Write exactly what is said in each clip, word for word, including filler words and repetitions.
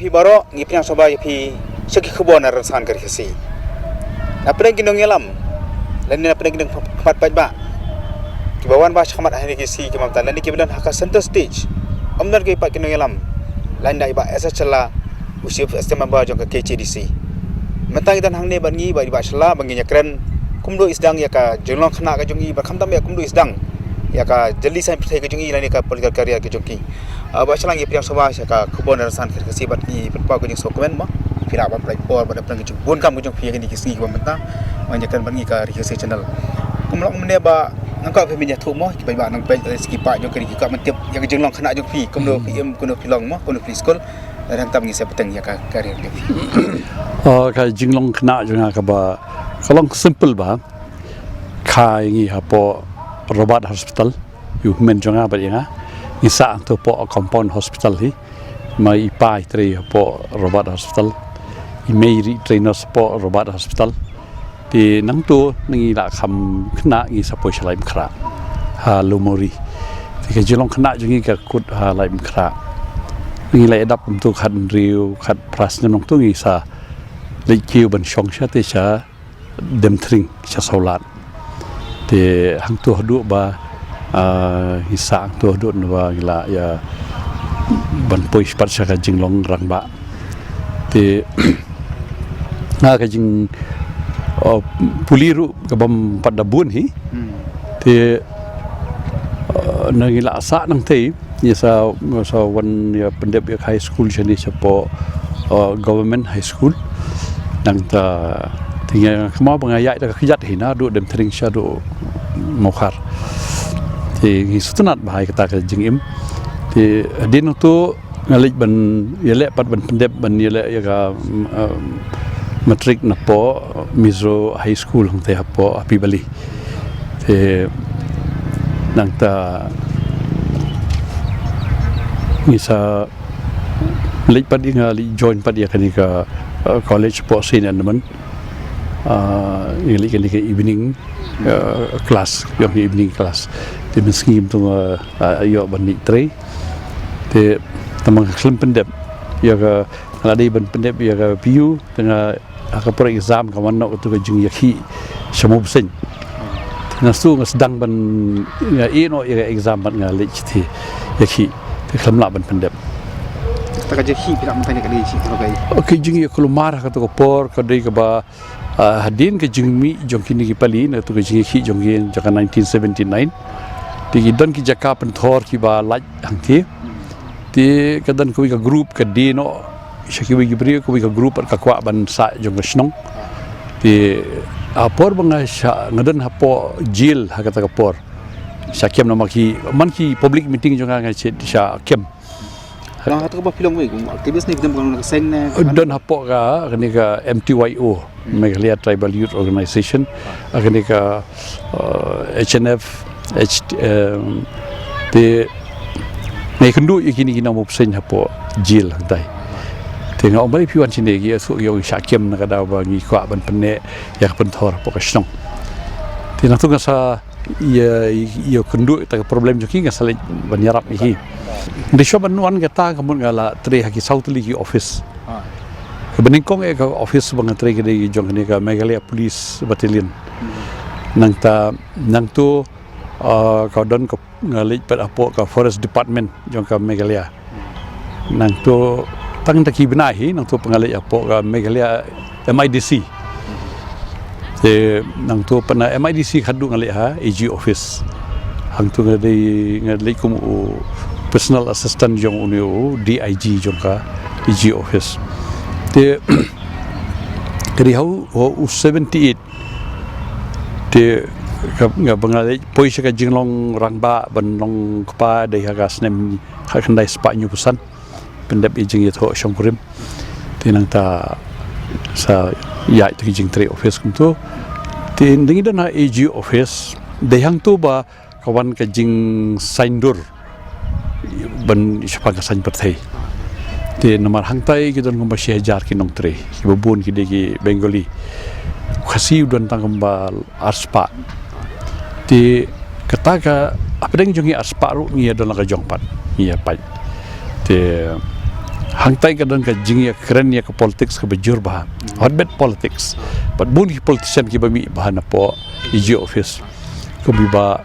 Phi baroh ngi pdiang sngewbha ïa phi sha ki khubor na rynsan ka Ri Khasi. Na pdeng ki nongïalam lane na pdeng ki nongkhmat paidbah kiba wan ba sha khmat ha Ri Khasi kiba mynta lane kiba don ha ka center stage. Ym don ki pat ki nongïalam lane da i Bah S H Shylla, u Chief Executive Member jong ka K H A D C. Mynta ngi don hangne bad ngi bad i Bah Shylla ba ngin ïakren kumno i sdang ïa ka jinglong khynnah ka jong i bad khamtam ïa kumno i sdang ïa ka jylliew saiñ pyrthei ka jong i lane ka political career ka jong ki. Ah, Bah Shylla, ngi pdiang sngewbha sha ka khubor na rynsan ka Ri Khasi bad ngi pynpaw ka jingsngewkmen mo. Phi lah ban pynlait por bad pynlait ka jingbun kam ka jong phi ïa kine ki sngi kiba mynta ban ïakren bad ngi ka Ri Khasi Channel. Kumba long mynne ba nga kwah phi ban ïathuh mo ki paidbah nang peit ki paidbah jong ka ri ki kwah ban tip ïa ka jinglong khynnah jong phi, kumno phi im, kumno phi long mo, kumno phi skul. Lada khamtam ngin sa bteng ïa ka career jong phi. Oh, ka jinglong khynnah jong nga kaba ka long simple ba kha ïa ngi hapoh Robert Hospital. Ïa u hynmen jong nga bad ïa nga ngi sah hangto hapoh Compound Hospital hi. Ma i pa i trei hapoh Robert Hospital. I mei i trei nurse hapoh Robert Hospital. Te nangto ngi la kham khynnah ngi sa poi sha Laitumkhrah ha Lawmawri. Te ka jinglong khynnah jong ngi ka kut ha Laitumkhrah. Ngi la ïadap kumto khathynriew khatphra snem nangto ngi sa leit kiew ban shong sha te sha Demthring sha Sawlad. Te hangto haduh ba, ah, ngi sah hangto haduh naba ngi la ïa ban poi pat sha ka jinglong rangbah. Te nga ka jing, oh, pule ruh ka bym pat da bun hi. Hmm. Te, ah, na ngi la sah nangtei ngi sa, ngi sa wan ïa pyndep ïa ka high school shane shapoh, uh, government high school. Nangta te nga kynmaw ba nga ïaid da ka kjat hi naduh Demthring shaduh Mawkhar. Te ngi sngewtynnat bha ïa kata ka jingim. Te hadien nangto nga leit ban ïaleh pat ban pyndep ban ïaleh ïa ka, um, matric napoh Misro High School hangtei hapoh Happy Valley. Te nangta ngi sa leit pat ïa nga leit join pat ïa kane ka, uh, college hapoh Saint Edmund. Uh, ngi leit kane ka evening, uh, class, ïa ka evening class. Te mynsngi kumto nga, uh, ïoh ban leit trei. Te tang ba nga khlem pyndep ïa ka, nga la dei ban pyndep ïa ka P U, te nga ha ka por exam ka wan noh katu ka jingïakhih sha Mawbseiñ. Nga sngew nga sdang ban ïa ïeh noh ïa ka exam bad nga leit shithi ïakhih. Te khlem lah ban pyndep. Kata ka jingïakhih phi lah mynta ne ka dei shi ka, ka jingïakhih kulmar ha katu ka por ka dei kaba, ah, hadien ka jingmih jong kine ki pali na katu ka jingïakhih jong ki jong ka nineteen seventy-nine. Te ki don ki jaka pynthor kiba lait hangtei. Te ka don kawei ka group ka die noh sha kiwei ki briew, kawei ka group pat ka kwah ban sah jong ka shnong. Te ha por ba nga shah, nga don hapoh jail ha kata ka por. Shah kem namar ki, man ki public meeting jong nga nga shah kem. Don hapoh ka, kane ka M T Y O, Meghalaya Tribal Youth Organization, kane ka, uh, H N F, H, um, te nga ïakynduh ïa kine ki nongmihkhmat hapoh jail hangtai. Te nga ong balei phi wan shane, ki ïathuh ki ong shah kem na ka daw ba ngi kwah ban pynneh ïa ka pynthor hapoh ka shnong. Te nangta nga sa ïa, ïakynduh ïa ka problem jong ki, nga sa leit ban ïarap ïa ki. Nga dei shuwa ban wan kata ka mut nga la trei ha ki saw tylli ki office. Kaba nyngkong eh ka office ba nga trei ka dei jong kane ka Meghalaya Police Battalion. Nangta, nangta, ah, ka don ka, nga leit pat hapoh ka Forest Department jong ka Meghalaya. Nangta tang da ki bnai hi, nangta pat nga leit hapoh ka Meghalaya M I D C. Te nangta pat na M I D C khatduh nga leit ha A G office. Hangta nga dei, nga leit kum u personal assistant jong une u D I G jong ka A G office. Te ka dei ha u, u seventy-eight. Te ka, nga ba nga leit poi sha ka jinglong rangbah ban long kpa dei ha ka snem khatkhyndai spah hynñiewphew san. Pyndep ïa ka jingïathoh shongkurim. Te nangta sa ïaid ïa ka jingtrei office kumta. Te ngi don ha A G office, dei hangta ba ka wan ka jingsaiñdur ban shaphang ka saiñ pyrthei. Te namar hangtai ki don kumba shi hajar ki nongtrei, kiba bun ki dei ki Bengali. Khasi u don tang kumba arspah. Te kata ka hapdeng jong ngi arspah ruh ngi ïa don la ka jong pat, ngi ïa pait. Te Hangtai ka don ka jingïakren ïa ka politics kaba jur bha. Hotbed politics. Bad bun ki politician kiba mih bha napoh AG office. Kum i Bah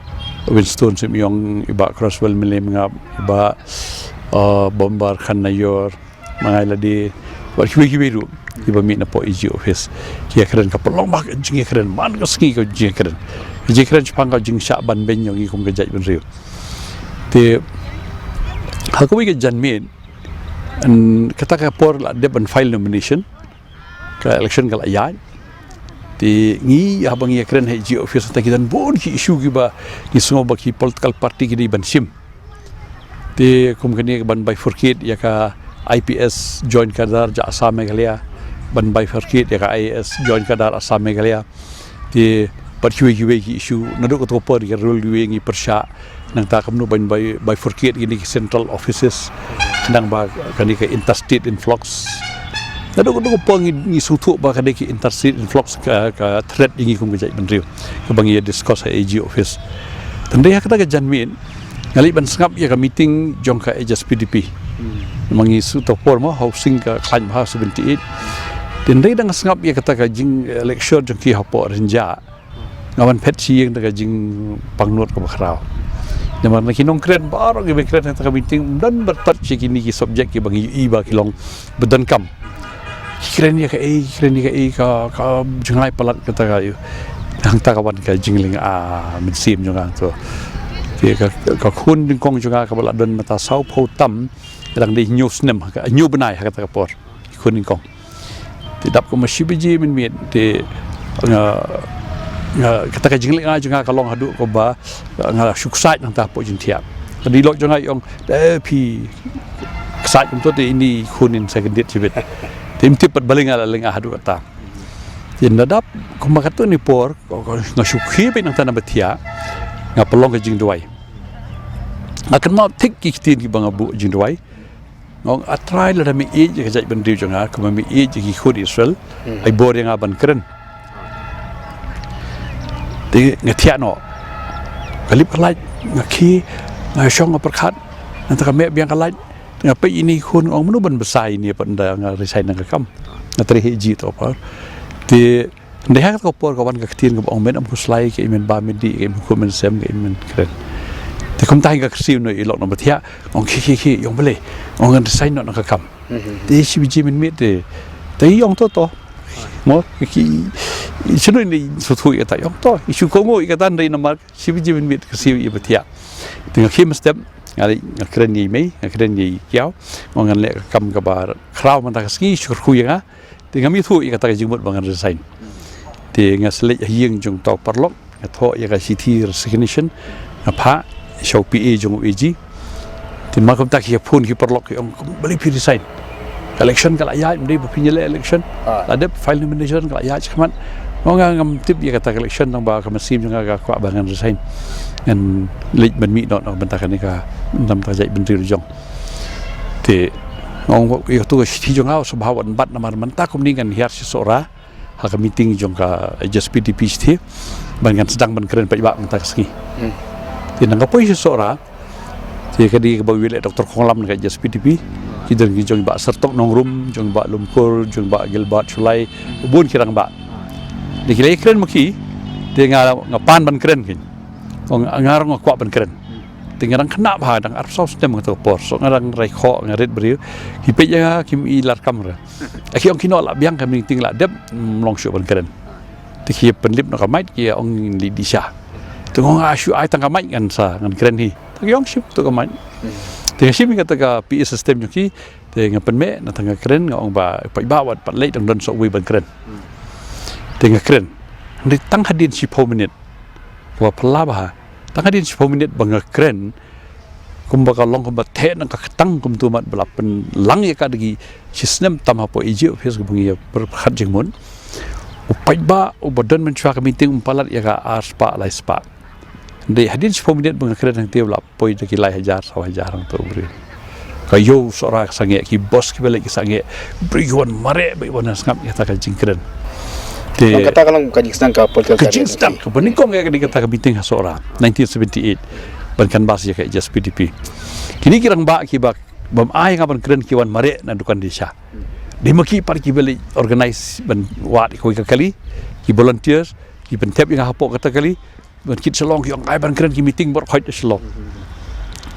Winston Syiem Iong, i Bah Crosswell Mylliem Ngap, i Bah, uh, Bombar Khan Nayor, ma nga lade, bad kiwei kiwei ruh kiba mih napoh AG office. Ki ïakren, ka pynlong bha ka jingïakren, man ka sngi ka jingïakren. Ka jingïakren shaphang ka jingshah ban beiñ jong ngi kum ka jaitbynriew. Te ha kawei ka janmiet, kata ka por la dep ban file nomination, ka election ka la ïaid. Te ngi, haba ngi ïakren ha AG office, te ki don bun ki issue kiba ngi sngew ba ki political party ki dei ban shim. Te kum kane ka ban bifurcate ïa ka IPS joint cadre jong Assam Meghalaya, ban bifurcate ïa ka IAS joint cadre Assam Meghalaya. Te bad kiwei kiwei ki issue, naduh kato ka por ïa ka railway ngi pyrshah, nangta kumno ban bi-, bifurcate ïa kine ki central offices, khnang ba kane ka interstate influx. Naduh kato ka por ngi, ngi sngewthuh ba kane ka interstate influx ka, ka threat ïa ngi kum ka jaitbynriew, kaba ngi ïa discuss ha AG office. Te hynrei ha kata ka janmiet, nga leit ban sngap ïa ka meeting jong ka HSPDP. Ma ngi shu, kato ka por ma housing ka khlaiñ bha, seventy-eight. Te hynrei da nga sngap ïa kata ka jing, eh, lecture jong ki hapoh Rynjah, nga wan phet sha ïing da ka jingpangnud kaba khraw. Namar na ki nongkren baroh kiba kren ha kata ka meeting, ym don ba touch ïa kine ki subject kiba ngi ïohi ba ki long ba donkam. Ki kren ïa kaei, ki kren ïa kaei, ka, ka jngai palat kata ka ïoh. Hangta ka wan ka jinglynga mynsiem jong nga to. Te ka, ka khun nyngkong jong nga kaba la don mynta saw phew tam, ka dang dei hynñiew snem, ka hynñiew bnai ha kata ka por. Ki khun nyngkong. Te dap kumba shi baje mynmiet, te nga, nga, kata ka jinglynga jong nga ka long haduh kumba nga shu ksaid nangta hapoh jingthiah. Ka dei lok jong nga i ong, eh, phi ksaid kumto te ine i khun in sa kyndit shibit. Te ym tip pat balei nga la lynga haduh katta. Te ynda dap kumba katto katne por, ko, ko, nga shu khie beit nangta na ba thiah, nga pynlong ka jingduwai. Nga kynmaw thik ki ktien kiba nga buh jingduwai. Nga ong, A Trai, lada me ïeit ïa ka jaitbynriew jong nga, kumba me ïeit ïa ki khun Israel, ai bor ïa nga ban kren. Te nga thiah noh. Ka lip ka lait, nga khie, nga shong nga pyrkhat, nangta ka meh biang ka lait, nga peit ïa ine i khun, nga ong, mano ban bsa ïa ine pat ynda nga resign na ka kam. Nga trei ha AG kato ka por. Te hynrei ha kato ka por ka wan ka ktien kaba ong, men ym khuslai, kaei men ba men dih, kaei men khun men sem, kaei men kren. Te kumta hi nga kyrsiew noh, i lok na ba thiah, ong, khie, khie, khie, i ong, balei? Ong, ngan resign noh na ka kam. Te shi baje mynmiet te, te i ong, to, to. Mo, ki, shano ine i sngewthuh ïa kata, i ong, to, i shu kohnguh ïa kata, hynrei namar shi baje mynmiet kyrsiew i ba thiah. Te nga khie mynstep, nga leit, nga kren ïa i mei, nga kren ïa i kiaw, ong, ngan leh ka kam kaba khraw mynta ka sngi, shu kyrkhu ïa nga. Te ngam ithuh ïa kata ka jingmut ba ngan resign. Te nga sa leit ha ïing jong uta u paralok, nga thoh ïa ka shithi resignation, nga phah sha u PA jong u AG. Te namar kumta ki ïa phone ki paralok ki ong, balei phi resign? Ka election ka la ïaid, ym dei ba phin ïaleh election. La dep file nomination, ka la ïaid shakhmat. Nga ong, ngam tip ïa kata ka election, tang ba ka mynsiem jong nga ka kwah ba ngan resign. Ngan leit ban mih noh na ka bynta kane ka, na ka bynta ka jaitbynriew la jong. Te nga ong, ïa kato ka shithi jong nga u sngewbha ban bat, namar mynta kumne ngan hiar sha Sohra ha ka meeting jong ka HSPDP shithi, ban ngan sdang ban kren paidbah mynta ka sngi. Te nang ka poi sha Sohra, te ka dei kaba ïaleh Doctor Khonglam na ka HSPDP, ki don ki jong i Bah Sertok Nongrum, jong i Bah Lumkur, jong i Bah Gilbert Shullai, bun ki rangbah. Te ki la ïakren ma ki, te nga, nga pan ban kren kein. Ong, nga ruh nga kwah ban kren. Te nga dang khynnah bha, dang arphew saw snem kato ka por. So nga dang rai khoh, nga rit briew. Ki peit ïa nga kim i larkam re. Ki ong, kino la biang, ka meeting la dep, ym long shuh ban kren. Te ki pynlip noh ka mic, ki ong, leit dih sha. Te nga ong, ah, shu ai tang ka mic, ngan sa, ngan kren hi. Te ki ong, shim to ka mic. Te nga shim ïa kata ka PA system jong ki. Te nga pynmih, nangta nga kren, nga ong, ba paidbah, wat pat leit, dang don sa uwei ban kren. Te nga kren. Hynrei tang hadien shiphew minit, kaba phylla bha, tang hadien shiphew minit ba nga kren, kumba ka long kumba theh na ka kyrteng kumto mat, ba la pynlang ïa ka da ki shisnem tam hapoh AG office kaba ngi ïa pyrkhat jingmut. U paidbah uba don mynshuwa ka meeting um palat ïa ka ar spah lai spah. Hynrei hadien shiphew minit ba nga kren hangtei, la poi da ki lai hajar, saw hajar hangto u briew. Ka ïew Sohra ka sangeh, ki bus kiba leit ki sangeh. Briew ki wan mareh bha, wan sngap ïa kata ka jingkren. Te kata ka long ka jingsdang ka political, ka jingsdang kaba nyngkong ïa kata ka meeting ha Sohra, nineteen seventy-eight, ban canvass ïa ka HSPDP. Kine ki rangbah kiba bym ai nga ban kren ki wan mareh na dukan dei sha. Dei ma ki pat kiba leit organize ban wad ïa kawei ka kali, ki volunteers ki pynthep ïa nga hapoh kata kali, ban kit Shillong ki ong ai ban kren ki meeting baroh khoit Shillong.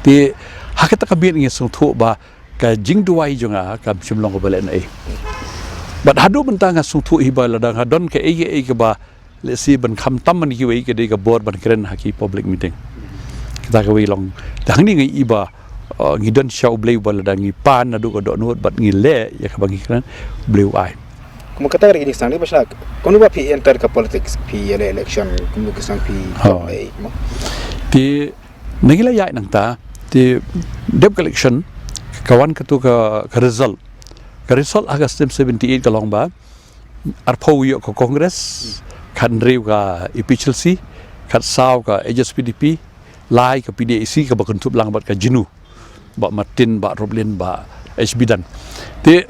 Te ha kata ka miet ngi sngewthuh ba ka jingduwai jong nga kam shym long kaba lehnohei. Bad haduh mynta nga sngewthuh hi ba lada nga don kaei kaei kaba lehse ban kham tam man kiwei ka dei ka bor ban kren ha ki public meeting. Kata kawei long. Te hangne nga i ba uh, ngi don sha U Blei uba lada ngi pan naduh ka dohnud bad ngi leh ïa kaba ngi kren, U Blei u ai. Kumba kata ka dei ka jingsneng dei ba shlak. Kumno ba phi enter ka politics, phi ïaleh election, kumno ka shnong phi Ha. Kumno. Te na ngi la ïaid nangta, te dep ka election ka wan katu ka, ka result. Ka result ha ka snem seventy eight ka long ba arphew ïoh ka Congress, khathynriew ka A P H L C, khatsaw ka H S P D P, lai ka P D I C kaba kynthup lang bad ka JNU, Bah Martin, Bah Roblin, Bah H B Dunn. Te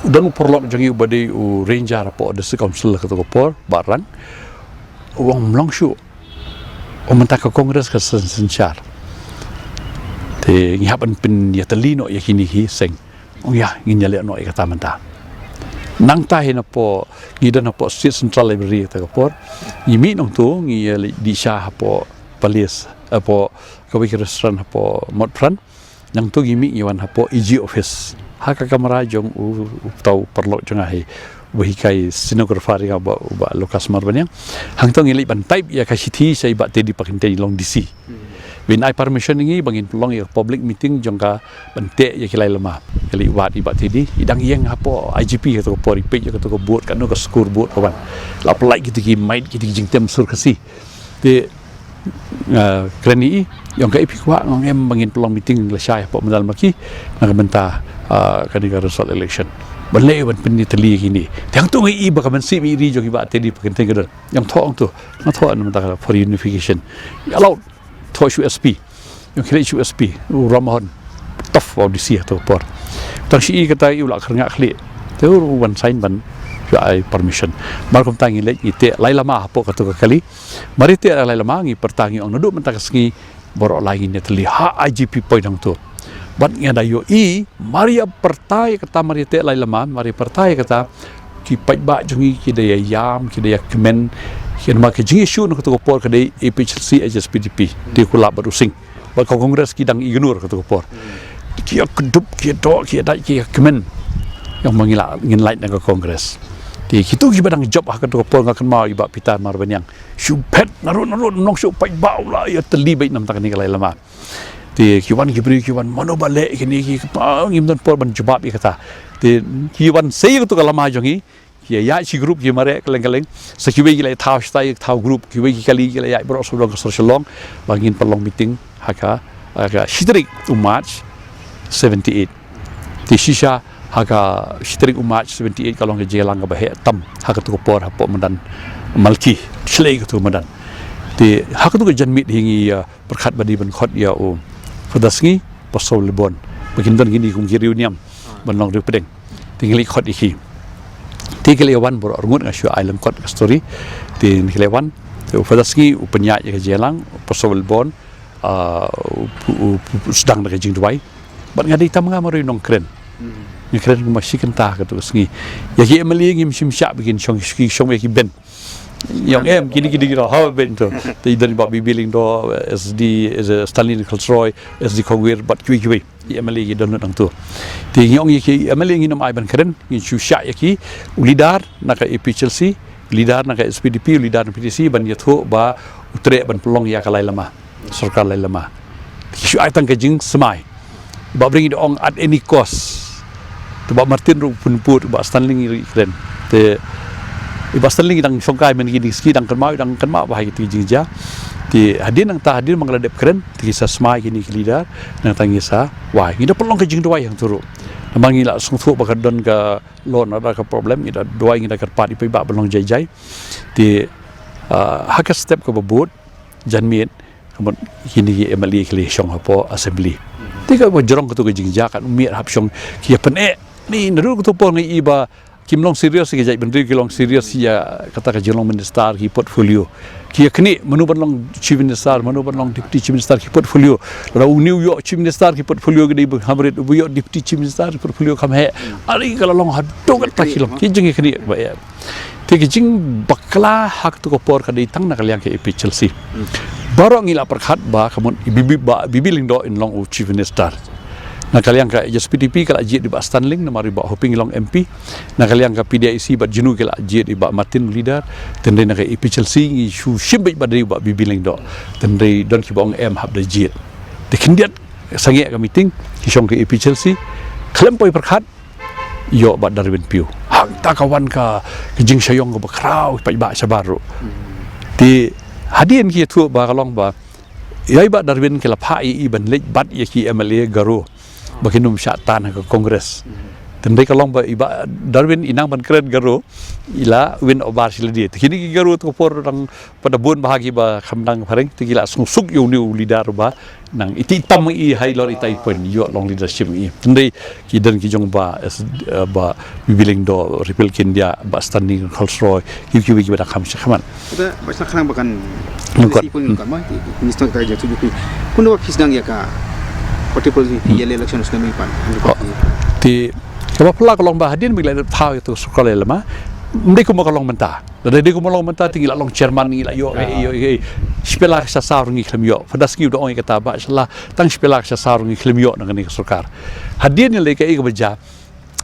don u paralok jong ngi uba dei u ranger hapoh District Council ha kato ka por, Bah Rang, u ong ym long shuh. U ong mynta ka Congress ka syn- synshar. Te ngi hap ban pynïatylli noh ïa kine ki seng. Ong ïa, ngin ïaleh noh ïa kata mynta. Nangta hi napoh, ngi don hapoh State Central Library kata ka por. Ngi mih nangto, ngi ïaleit dih sha hapoh palace, hapoh kawei ka restaurant hapoh Motphran. Nangto ngi mih ngi wan hapoh A G office. Ha ka kamra jong u, uta u paralok jong nga hi, uba hikai stenographer ïa nga, Bah, Bah Lucas Marbaniang. Hangto ngi leit ban type ïa ka shithi sha i Bah Teddy Pakyntein, long D C. Ba in ai permission ïa ngi ba ngin pynlong ïa ka public meeting jong ka ban teh ïa ki lai lama. Ngi leit wad i Bah Teddy, i dang ïeng hapoh I G P kato ka por, i peit ïa kato ka board, kano ka score board ka wan. La pyllait kito ki mike, kito ki jingtem sur Khasi. Te, uh, kren ïa i, i ong kaei phi kwah, nga ong em ba ngin pynlong meeting lashai hapoh Myndal Marquee na ka bynta, uh, kane ka result election. Ban leh ban pynïatylli ïa kine. Te hangto nga i ba ka mynsiem ïeit ri jong i Bah Teddy Pakyntein ka don. I ong thoh, ong to, nga thoh na ka bynta ka for unification. Ïa, allowed. Thoh shu S P. I ong khie leit shu S P, u Rammohan. Tough, u D C ha kato ka por. Tang shi i kata i u la kyrngah khlieh. Te u wan sign ban shu ai permission. Mar kumta ngi leit ngi teh lai lama hapoh kato ka kali. Mar ïa teh lai lama ngi pyrta ngi ong naduh mynta ka sngi baroh lai ngin ïatylli ha I G P point hangto. Bad nga da ïohi, mar ïa pyrta ïa kata, mar ïa teh lai lama, mar ïa pyrta ïa kata, ki paidbah jong ngi ki da ïa ïam, ki da ïa kmen, ki namar ka jingïashoh na kato ka por ka dei A P H L C, H S P D P, te kulap bad u Singh. Bad ka Congress ki dang ignore kato ka por. Ki ïa kdup, ki ïa doh, ki ïa dait, ki ïa kmen. Ïa ma ngi la, ngin lait na ka Congress. Te kito kiba dang jop ha kato ka por nga kynmaw i Bah Peter Marbaniang. Shu phet naduh naduh, nong shu paidbah u la ïatylli beit na ka bynta kane ka lai lama. Te ki wan ki briew ki wan, mano ba leh kine ki, pa, ngim don por ban jubab ïa kata. Te ki wan sei kato ka lama jong ngi, ki ïaid shi group ki mareh kylleng kylleng. Sa kiwei ki la thaw shatai, thaw group, kiwei ki kali ki la ïaid baroh sawdong ka sor Shillong ba ngin pynlong meeting ha ka, ha ka shi tarik u March seventy eight. Te shisha ha ka shi tarik u March seventy eight ka long ka jingïalang kaba heh tam ha kato ka por hapoh madan Malki, shlei kato ka madan. Te ha kato ka janmiet hi ngi, uh, pyrkhat ba dei ban khot ïa u Father Sngi, Pastor Lebon. Ba kin don kine kum ki riewniam ban long riewpdeng. Te ngi leit khot ïa ki. Te ki la wan baroh arngut, nga shu ai lyngkot ka story. Te ki la wan, te u Father Sngi u pynïaid ïa ka jingïalang, u Pastor Lebon, ah, u, u, u, u sdang da ka jingduwai. Bad nga dei tang ma nga marwei nongkren. Nga kren kumba shi kynta kato ka sngi. Ïa ki M L A ngim shym shah ba kin shong, ki shong ïa ki bench. Ïa, em, kine ki dei ki rah ha bench to. Te i don i Bah B B Lyngdoh, S D, eh, Stanley Nichols Roy, S D Kongwir, bad kiwei kiwei. Ki M L A ki don lut hangto. Te ngi ong ïa ki M L A ngin ym ai ban kren, ngin shu shah ïa ki, u leader na ka A P H L C, u leader na ka S P D P, u leader na P D C, ban ïathuh ba u treh ban pynlong ïa ka lai lama. Sorkar lai lama. Ki shu ai tang ka jingsmai. Bah Bring i da ong at any cost. Te Bah Martin ruh pynput, Bah Stanley ngi ruh kren. Te i Bah Stanley ngi dang shongkai mynne ki sngi, dang kynmaw, dang kynmaw ba ha kito ki jingjia. Te hadien nangta, hadien ba nga la dep kren, te ki sa smai kine ki leader, nangta ngi sa wai. Ngi da pynlong ka jingduwai hangto ruh. Namar ngi la sngewthuh ba ka don ka law and order ka problem, ngi da duwai, ngi da kyrpad ïa u paidbah ban long jai jai. Te, ah, ha ka step kaba bud, janmiet, ka mut kine ki M L A ki la shong hapoh assembly. Te kaba jrong kato ka jingjia, kat miet hap shong ki ïa pyneh. Ni naduh kato por ngi i ba kim long serious ki jait bynriew, ki long serious ïa kata ka jinglong minister ki portfolio. Ki ïa kane mano ban long chief minister, mano ban long deputy chief minister ki portfolio. Lada une u ïoh chief minister ki portfolio ka dei ba kham rit, u ïoh deputy chief minister ki portfolio kham heh. Ari ka la long haduh katta ki long. Ki jingïaknieh ba ïa. Te ki jingbakla ha kato ka por ka dei tang na ka liang ka A P H L C. Baroh ngi la pyrkhat ba ka mut i Bibi, Bah Bibi Lyngdoh in long u chief minister. Na ka liang ka H S P D P ka la jied i Bah Stanling, namar i Bah Hoping i long M P. Na ka liang ka P D I C bad JNU ki la jied i Bah Martin u leader. Tynrai na ka A P H L C ngi shu shim beit ba dei Bah Bibi Lyngdoh. Tynrai don kiba ong em hap da jied. Te khyndiat sangeh ka meeting, ki shong ka A P H L C. Khlem poi pyrkhat, ïoh Bah Darwin Piew. Hangta ka wan ka, ka jingshah ïong kaba khraw, paidbah shabar ruh. Te hadien ki ïathuh ba ka long ba ïa i Bah Darwin ki la phah ïa i ban leit bat ïa ki M L A Garo ba kin ym shah tan ha ka Congress. Tynrai ka long ba i Bah Darwin i nang ban kren Garo, i la win over shi lade. Te kine ki Garo to por dang pat da bun bha kiba kham dang phareng, te ki la suk suk ïa une u leader ba nang iti tam i hai lor itai point ïoh long leadership i. Tynrai ki don ki jong Bah, eh, Bah Bibi Lyngdoh, Ripple Kindia, Bah Stanley Kholsroy, ki ki ki ba dang kham shi khmat. Kata ba sa khnang ba kan Nungkot. Si pun nungkot ma, ki, ki, minister ka jatuh jupi. Kun da ba phi sdang ïa ka portable ïa le election sdang mi pan. Te kaba phylla ka long ba hadien ba la thaw ïa to sorkar lama. Mdei kumba ka long mynta. Da dei kumba long mynta te ngi la long chairman ngi la ïoh, eh, ïoh, eh. Shipela ka sha saw ngi khlem ïoh. Pyndas ngi u da ong ïa kata ba shala tang shipela ka sha saw ngi khlem ïoh na kane ka sorkar. Hadien ïa le ka ïa kaba ja.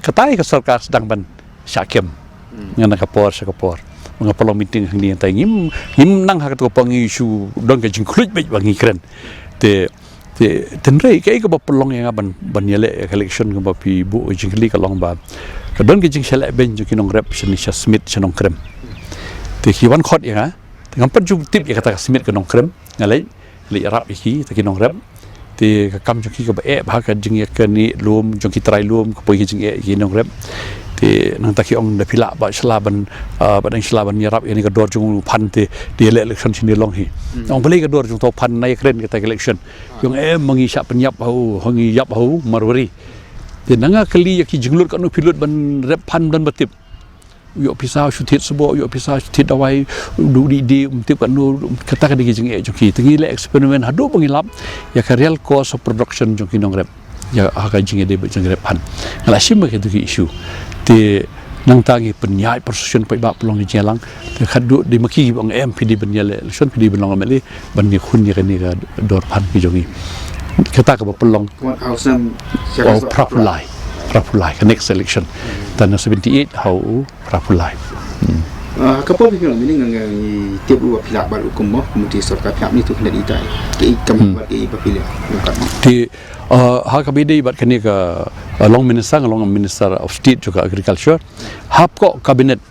Kata ïa ka sorkar sdang ban shah kem. Ngan na ka por sha ka por. Nga pynlong meeting hangne hantai ngim, ngim nang ha kato ka por ngi shu don ka jingkhluit beit ba ngi kren. Te, te, tynrai kaei kaba pynlong ïa nga ban, ban ïaleh ïa ka election kaba phi buh jingkylli ka long ba ka don ka jingshah leh beiñ jong ki nongrep shane sha Smit sha Nongkrem. Te ki wan khot ïa nga. Te ngam pat ju tip ïa kata ka Smit ka Nongkrem. Nga leit, leit ïarap ïa ki, te ki nongrep. Te ka kam jong ki kaba eh bha ka jingeh kane lum, jong ki trai lum, ka poi ka jingeh ki nongrep. Te nangta ki ong da phi lah ba shala ban, ah, ba dang shala ban ïarap ïa kane ka dor jong u phan te, te ïaleh election shane long hi. Ong balei ka dor jong uto u phan nai kren kata ka election. Ki ong em ma ngi shah pynïap ha u, ha ngi ïap ha u Marwari. Te nang nga kylli ïa ki jinglut kano phi lut ban rep phan ban ba tip. U ïoh pisa shu thied sboh, u ïoh pisa shu thied dawai, u dei dei um tip katno, kata ka dei ki jingeh jong ki. Te ngi leh experiment haduh ba ngi lap ïa ka real cost of production jong ki nongrep. Ïa ha ka jingeh dei ba jingeh phan. Nga la shim ba kito ki issue. Te nangta ngi pynïaid perception paidbah pynlong ki jingïalang. Te khatduh dei ma ki ba ong em phi dei ban ïaleh election, phi dei ban long M L A. Ban ïakhun ïa kane ka dor phan ki jong ngi. Kata kaba pynlong. Ka wan ha u snem. Oh, phra phew lai. Phra phew lai ka next election. Tang na seventy eight ha u phra phew lai. Hmm. Ah, ka por phi phi long mini nga ngi tip ruh ba phi lah bat ruh kum mo, komiti sorkar phi hap ni tu kena di tai. Ki kam bat ki ba phi lah. Te, ah, ha kaba ïadei bad kane ka, ah, long minister, nga long minister of state jong ka agriculture. Hap ko cabinet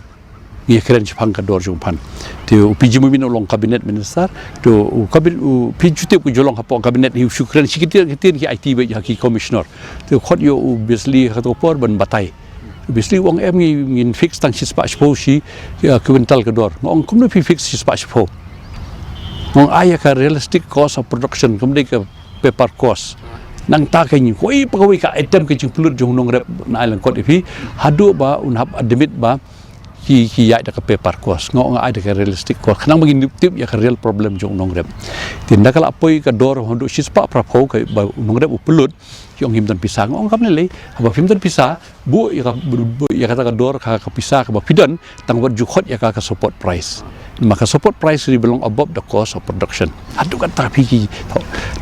ngi kren shaphang ka dor jong phan. Te u P G Momin u long cabinet minister, te u cabinet u P G Tip u ju long hapoh cabinet hi u shu kren shi ktien ktien ki aiti bad ha ki commissioner. Te u khot ïa u Bisley ha kato por ban batai. U Bisley u ong em ngi ngin fix tang shispah shiphew shi, ïa, kwintal ka dor. Nga ong kumno phi fix shispah shiphew. Nga ong ai ïa ka realistic cost of production, kam dei ka paper cost. Nangta ka ngi koi pa kawei ka item ka jingpynlut jong u nongrep na ai lyngkot ïa phi. Haduh ba un hap admit ba ki, ki ïaid da ka paper cost. Nga ong ai da ka realistic cost. Khnang ba ngin tip ïa ka real problem jong u nongrep. Te ynda ka la poi ka dor haduh shispah phra phew ka ba u nongrep u pynlut, ki ong ngim don pisa. Nga ong kam lei lei. Haba phim don pisa, buh ïa ka, buh ïa kata ka dor ka, ka pisa kaba phi don, tang wat ju khot ïa ka, ka support price. Ma ka support price ri belong above the cost of production. Haduh katta phi ki.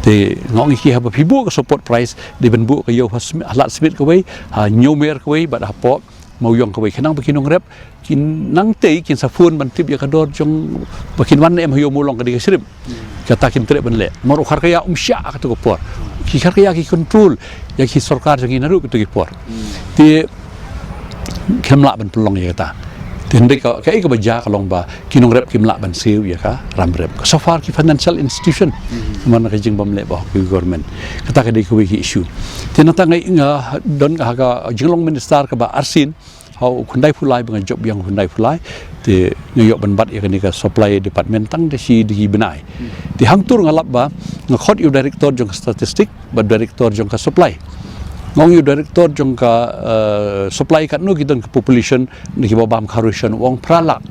Te nga ong ïa ki haba phi buh ka support price, dei ban buh ka ïew ha Smit, ha Lad Smit kawei, ha Ñiewmer kawei, bad hapoh Mawïong kawei, khnang ba ki nongrep kin nang tei kin sa phone ban tip ïa ka dor jong ba kin wan em ha ïew Mawlong ka dei ka shrimp. Kata kin treh ban leh. Namar u kharkaya um shah ha kato ka por. Ki kharkaya ki control ïa ki sorkar jong ngi naduh kato ki por. Te khlem lah ban pynlong ïa kata. Te hynrei ka, kaei kaba jia ka long ba ki nongrep kim lah ban siew ïa ka ram rep. So far ki financial institution. Namar na ka jingbym leh ba hok ki government. Kata ka dei kawei ki issue. Te nangta nga, nga don ha ka jinglong minister kaba arsien. Ha u khyndai phew lai ba nga jop biang u khyndai phew lai. Te nga ïoh ban bat ïa kane ka supply department tang da shi dei ki bnai. Te hangto nga lap ba nga khot ïa u director jong ka statistic bad director jong ka supply. Nga ong ïa u director jong ka, eh, supply katno ki don ki population na kiba bam kha ration, u ong phra lak.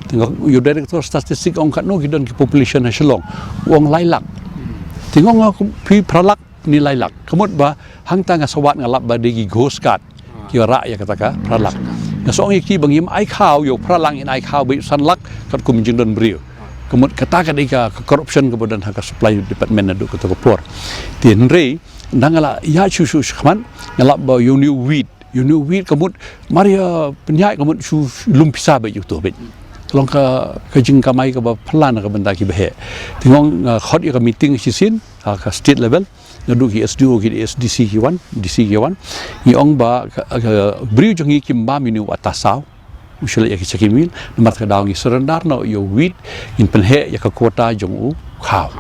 Te nga ong ïa u director statistic, ong katno ki don ki population ha Shillong, u ong lai lak. Te nga ong ïa phi phra lak ne lai lak. Ka mut ba hangta nga sa wad, nga lap ba dei ki ghost card kiba rah ïa kata ka phra lak. Nga sa ong ïa ki ba ngim ai khaw ïa u phra lak, ngin ai khaw beit san lak katkum jingdon briew. Ka mut kata ka dei ka, ka corruption kaba don ha ka supply department naduh kato ka por. Te hynrei nda nga la ïa shu shu shakhmat, nga lap ba ïa une u weed, ïa une u weed ka mut mar ïa pynïaid ka mut shu, shu lum pisa beit ïa uto beit. Ka long ka, ka jingkamai kaba phylla na ka bynta kiba heh. Te nga ong, ah, khot ïa ka meeting shisien ha ka state level, naduh ki S D O, ki S D C ki wan, D C ki wan. Ngi ong ba ka, ka briew jong ngi kim bam ïa une u atta saw, u shu leit ïa ki shaki mil, namar kata ka daw ngi surrender noh ïa u weed, ngin pynheh ïa ka quota jong u khaw.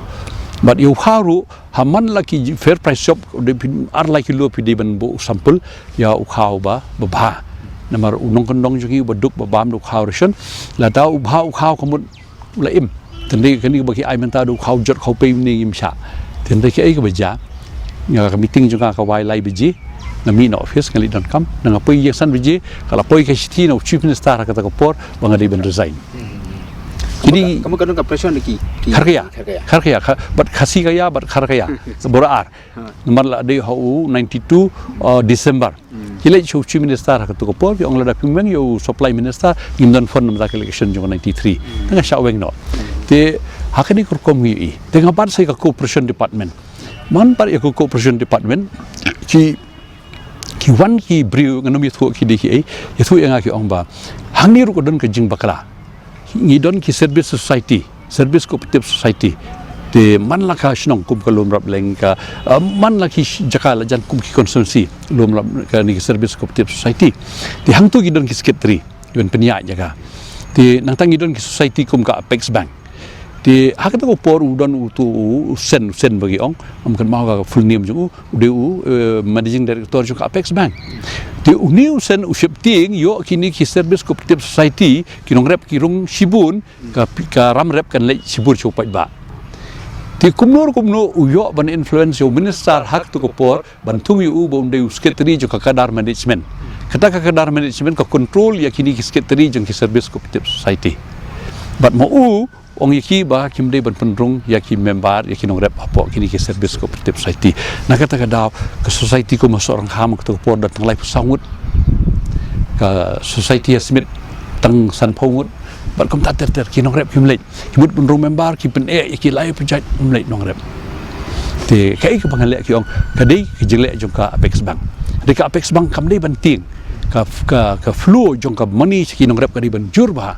Bad ïa u khaw ruh, ha man la ki fair price shop, dei phi ar lai kilo phi dei ban buh u sample ïa u khaw ba, ba bha. Namar u nongkyndong jong ngi uba duk ba bam da u khaw ration, lada u bha u khaw ka mut u la im. Te hynrei kane ba ki ai mynta da u khaw jot khaw pei ne ngim shah. Te hynrei kaei kaba jia, nga, ka meeting jong nga ka wai lai baje, nga mih na office, nga leit donkam, nga poi ïa san baje, ka la poi ka shithi na u Chief Minister ha kata ka por ba nga dei ban resign. Kine ka, ka mut ka don ka pressure na ki, ki Kharkaya. Kharkaya. Kharkaya, ka, bad Khasi Kaya, bad Kharkaya. Bora ar. Namar la dei ha u ninety-two, uh, December. Ki leit sha u Chief Minister ha kato ka por, ki ong lada phim weng ïa u Supply Minister, ngim don fund namar ka election jong ninety-three. Te nga shah weng noh. Te ha kane ka rukom ngi ïohi. Te nga bat sa ïa ka Cooperation Department. Man bat ïa ka Cooperation Department, ki, ki wan ki briew, ngam ïathuh ki dei kiei, ïathuh ïa nga ki ong ba hangne ruh ka don ka jingbakla. Ngi don ki service society, service cooperative society. Te man la ka shnong kum ka Lumrap Leng ka, ah, man la ki sh-, jaka la jan kum ki constituency, Lumrap kane ki service cooperative society. Te hangto ki don ki secretary, ki ban pynïaid jaka. Te nangta ngi don ki society kum ka Apex Bank. Te ha kata ka por u don uto u, u Sen, u Sen ba ngi ong, ngam kynmaw ka full name jong u, u dei u, eh, managing director jong ka Apex Bank. Te une u Sen u sheptieng ïoh kine ki service cooperative society, ki nongrep ki rung shibun, ka, ka ram rep kan leit shibun sha u paidbah. Te kumno kumno u ïoh ban influence ïa u minister ha kato ka por ban thung ïa u ba un dei u secretary jong ka cadre management. Kata ka cadre management ka control ïa kine ki secretary jong ki service cooperative society. Bad ma u ong ïa ki ba kim dei ban pynrung ïa ki member, ïa ki nongrep hapoh kine ki service cooperative society. Na kata ka daw ka society kum ha Sohryngkham kato ka por don tang laiphew saw ngut. Ka society ha Smit tang sanphew ngut. Bad kumta ter ter ki nongrep kim leit. Ki mut pynrung member, ki pyneh ïa ki lai pynjait, kim leit nongrep. Te kaei kaba ngan leh ki ong, ka dei ka jingleh jong ka Apex Bank. Dei ka Apex Bank kam dei ban tieng. Ka, ka, ka flow jong ka money sha ki nongrep ka dei ban jur bha.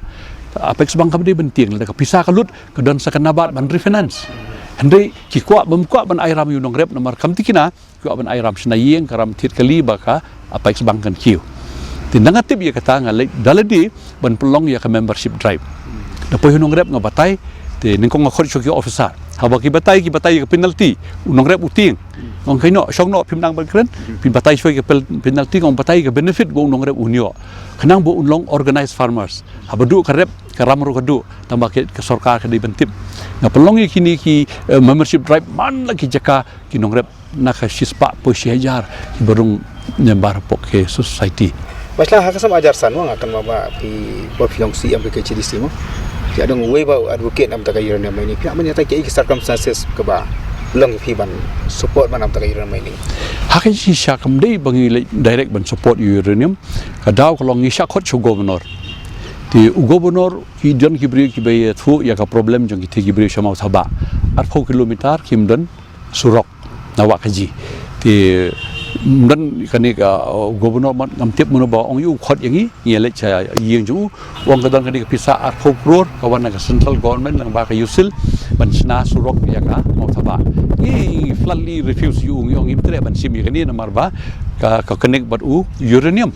Apex Bank kam dei ban tieng, lada ka pisa ka lut, ka don sa ka NABARD ban refinance. Hynrei ki kwah bym kwah ban ai ram ïa u nongrep namar kam tikna, kwah ban ai ram shna ïing, ka ram thied kali ba ka Apex Bank kan kiew. Te nga tip ïa kata, nga leit da lade ban pynlong ïa ka membership drive. Da poi ha u nongrep nga batai, te nyngkong nga khot shuh ki officer. Haba ki batai, ki batai ïa ka penalty, u nongrep u tieng. Nga ong kaei noh, shong noh phim nang ban kren, phin batai shuh ïa ka pel-, penalty, nga ong batai ïa ka benefit ba u nongrep un ïoh. Khnang ba un long organized farmers. Haba duh ka rep, ka ram ruh ka duh, tangba ka, ka sorkar ka dei ban tip. Nga pynlong ïa kine ki, eh, membership drive man la ki jaka, ki nongrep na ka shispah phew shi hajar kiba rung member hapoh ka society. Ba sla ha ka sem hajar san, nga kynmaw ba phi, ba phi long C E M ka K H A D C mo. Phi dang uwei ba advocate namar ka uranium mining. Phi, namar kata kaei ki circumstances kaba long phi ban support namar ka uranium mining? Ha ka jingshisha kam dei ba ngi leit direct ban support uranium. Ka daw ka long ngi shah khot sha u governor. Te u governor, ki don ki briew kiba ïathuh ïa ka problem jong kite ki briew sha Mawthabah. Arphew kilometer kim don surok na Wahkaji. Te ym don kane ka, uh, governor mat ngam tip mano ba ong ïa u khot ïa ngi, ngi leit sha ïing jong u. U ong ka don kane ka pisa arphew klur ka wan na ka central government lyngba ka USIL ban shna surok ïa ka Mawthabah. Ngi flatly refuse ïa u, ngi ong ngim treh ban shim ïa kane namar ba ka, ka connect bad u uranium.